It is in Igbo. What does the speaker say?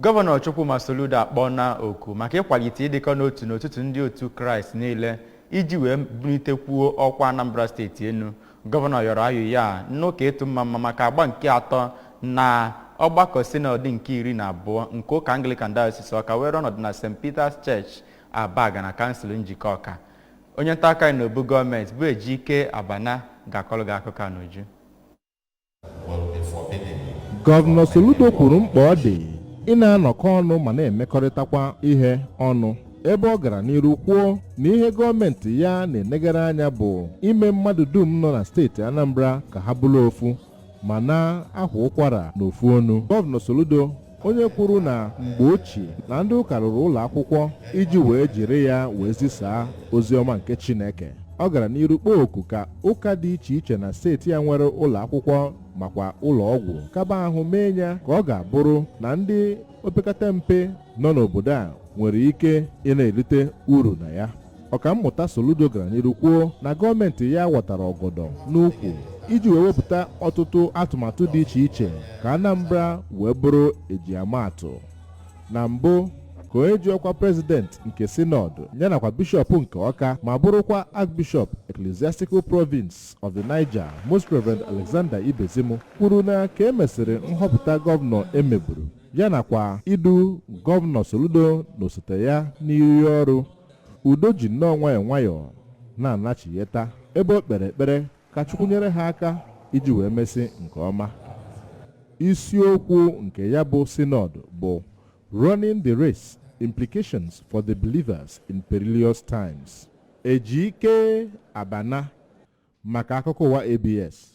Gọvanọ Chukwuma Soludo akpọọna oku maka ịkwalite ịdịkọ n'otu n'etiti ndị otu Kraịst niile iji wee bulitekwuo ọkwa Anambra Steeti enu. Gọvanọ yọrọ ayụya a n'ụka ịtụ mma mma maka agba nke atọ na ọgbakọ sinọd nke 12 nke ụka Anglican Diocese Ọka were ọnọdụ na St. Peter's Church, Abaga, na kansụl Njikọ Ọka. Onye nta akụkọ anyị n'obu gọọmenti bụ Ejike Abana ga-akọrọ gị akụkọ a n'uju. Gọvanọ Soludo kwuru mkpa ọ dị ị na-anọkọ ọnụ ma na-emekọrịtakwa ihe ọnụ, ebe ọ gara n'iru kwuo na ihe gọọmenti ya na-enegara anya bụ ime mmadụ dum nọ na steeti Anambra ka ha bụrụ ofu ma na-akwa ụkwara n'ofu onu. Gọvanọ Soludo, onye kwuru na mgbe ochie na ndị ụka rụrụ ụlọ akwụkwọ iji wee jiri ya wee zisaa ozi ọma nke Chineke, ọ gara n'iru kpọọ oku ka ụka dị iche iche na steeti ya nwere ụlọ akwụkwọ makwa ụlọ ọgwụ kaba ahụ mee ya, ka ọ ga-abụrụ na ndị opekata mpe nọ n'obodo a nwere ike ị na-erite uru na ya. Ọkammụta Soludo gara n'iru kwuo na gọọmenti ya watara ọgọdọ n'ukwu iji wee wepụta ọtụtụ atụmatụ dị iche iche ka Anambra wee bụrụ ejiamaatụ. Na mbụ ka onye ji ọkwa prezident nke sinọd ya nakwa bishọp nke Ọka ma bụrụkwa Archbishop, Ecclesiastical Province of the Niger, Most Reverend Alexander Ibezim, kwuru na ka e mesịrị nhọpụta gọvanọ emeburu ya nakwa idu Gọvanọ Soludo na osote ya n'iyi ọrụ, udo ji nnọọ nwayọọ nwayọọ na-anachigheta, ebe o kpere ekpere ka Chukwu nyere ha aka iji wee mesị nke ọma. Isiokwu nke ya bụ sinọd bụ "Running the Race: Implications for the Believers in Perilous Times". Ejike Abana maka akụkọ ụwa ABS.